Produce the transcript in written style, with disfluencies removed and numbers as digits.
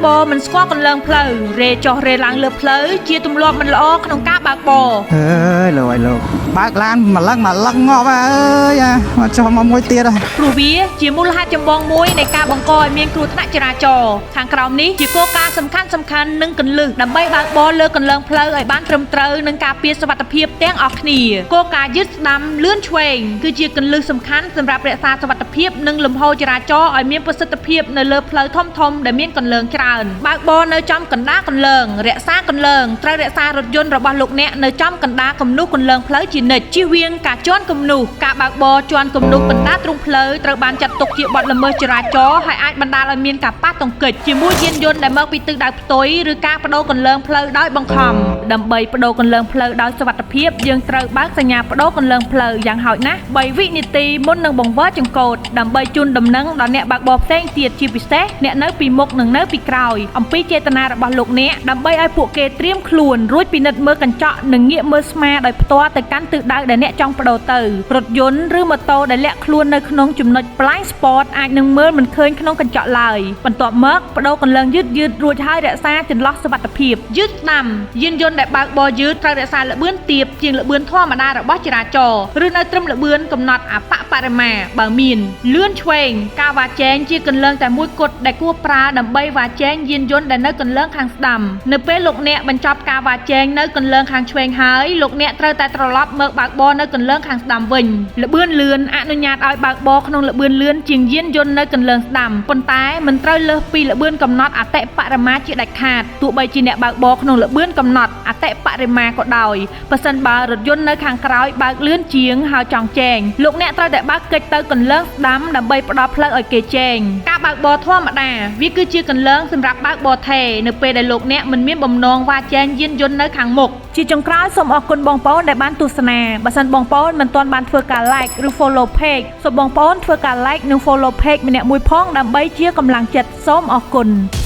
បរមិនស្គាល់គន្លងផ្លូវរេចុះរេឡើងលើផ្លូវជាទម្លាប់មិនល្អក្នុងការបើកបរ អើយលោកអើយលោកបើកឡានម្លឹងម្លឹងងាប់អើយអាមកចុះមកមួយទៀតហើយ ព្រោះវាជាមូលហេតុចម្បងមួយនៃការបង្កឲ្យមានគ្រោះថ្នាក់ចរាចរណ៍ខាងក្រោមនេះជាគោលការណ៍សំខាន់សំខាន់ៗនិងគន្លឹះដើម្បីបើកបរលើគន្លងផ្លូវឲ្យបានត្រឹមត្រូវនិងការពារសុវត្ថិភាពទាំងអស់គ្នាគោលការណ៍យឺតស្ដាំលឿនឆ្វេងគឺជាគន្លឹះសំខាន់សម្រាប់រក្សាសុវត្ថិភាពនិងលំហូរចរាចរណ៍ឲ្យមានប្រសិទ្ធភាពនៅលើផ្លូវធំៗដែលមានកន្លងច្រើនបើកបរនៅចំកណ្ដាលកន្លងរក្សាកន្លងត្រូវរក្សារថយន្តរបស់លោកអ្នកនៅចំកណ្ដាលគំនូសកន្លងផ្លូវជានិច្ចជៀសវាងការជាន់គំនូសការបើកបរជាន់គំនូសកណ្ដាលទ្រុងផ្លូវត្រូវបានចាត់ទុកជាបទល្មើសចរាចរណ៍ហើយអាចបណ្ដាលឲ្យមានការប៉ះទង្គិចជាមួយយានយន្តដែលមកពីទិសដៅផ្ទុយឬការបដូរកន្លងផ្លូវដោយបង្ខំដើម្បីបដូរកន្លងផ្លូវដោយសុវត្ថិភាពយើងត្រូវបើកសញ្ញាបដូរកន្លងផ្លូវយ៉ាងហោចណាស់3វិនាទីមុននឹងបង្វិលចង្កូតដើម្បីជូនដំណឹងដល់អ្នកបើកបរផ្សេងទៀតជាពិសេសអ្នកនៅពីមុខនិងនៅពីក្រោយអំពីចេតនារបស់លោកអ្នកដើម្បីឲ្យពួកគេត្រៀមខ្លួនរួចពិនិត្យមើលកញ្ចក់និងងាកមើលស្មាដោយផ្ទាល់ទៅកាន់ទិសដៅដែលអ្នកចង់បដូរទៅរថយន្តឬម៉ូតូដែលលាក់ខ្លួននៅក្នុងចំណុច blind spot អាចនឹងមើលមិនឃើញក្នុងកញ្ចក់ឡើយបន្ទាប់មកបដូរកន្លងយឺតយឺតរួចហើយរក្សាចន្លោះសុវត្ថិភាពយឺតស្ដាំយានយន្តដែលបើកបរយឺតត្រូវរក្សាល្បឿនទាបជាងល្បឿនធម្មតារបស់ចរាចរណ៍ឬនៅត្រឹមល្បឿនកំណត់អបបរិមាបើមានលឿនឆ្វេងការវ៉ាជែងជាកន្លងតែមួយគត់ដែលគួរប្រើដើម្បីវ៉ាជែងយានយន្តដែលនៅកន្លងខាងស្ដាំនៅពេលលោកអ្នកបញ្ចប់ការវ៉ាជែងនៅកន្លងខាងឆ្វេងហើយលោកអ្នកត្រូវតែត្រឡប់មកបើកបរនៅកន្លងខាងស្ដាំវិញល្បឿនលឿនអនុញ្ញាតឲ្យបើកបរក្នុងល្បឿនលឿនជាងយានយន្តនៅកន្លងស្ដាំប៉ុន្តែមិនត្រូវលើសពីល្បឿនកំណត់អតិបរមាជាដាច់ខាតទោះបីជាអ្នកបើកបរក្នុងល្បឿនកំណត់អតិបរមាក៏ដោយប្រសិនបើរថយន្តនៅខាងក្រោយបើកលឿនជាងហើយចង់ជែងលោកអ្នកត្រូវតែបើកកិច្ចទៅកន្លងស្ដាំដើម្បីផ្ដល់ផ្លូវឲ្យគេជែងការបើកបរធម្មតាវាគឺជាកន្លងសម្រាប់បើកបរថេនៅពេលដែលលោកអ្នកមិនមានបំណងវ៉ាជែងយានយន្តនៅខាងមុខជាចុងក្រោយសូមអរគុណបងប្អូនដែលបានទស្សនាបើសិនបងប្អូនមិនទាន់បានធ្វើការ like ឬ follow page សូមបងប្អូនធ្វើការ like និង follow page ម្នាក់មួយផងដើម្បីជាកម្លាំងចិត្តសូមអរគុណ។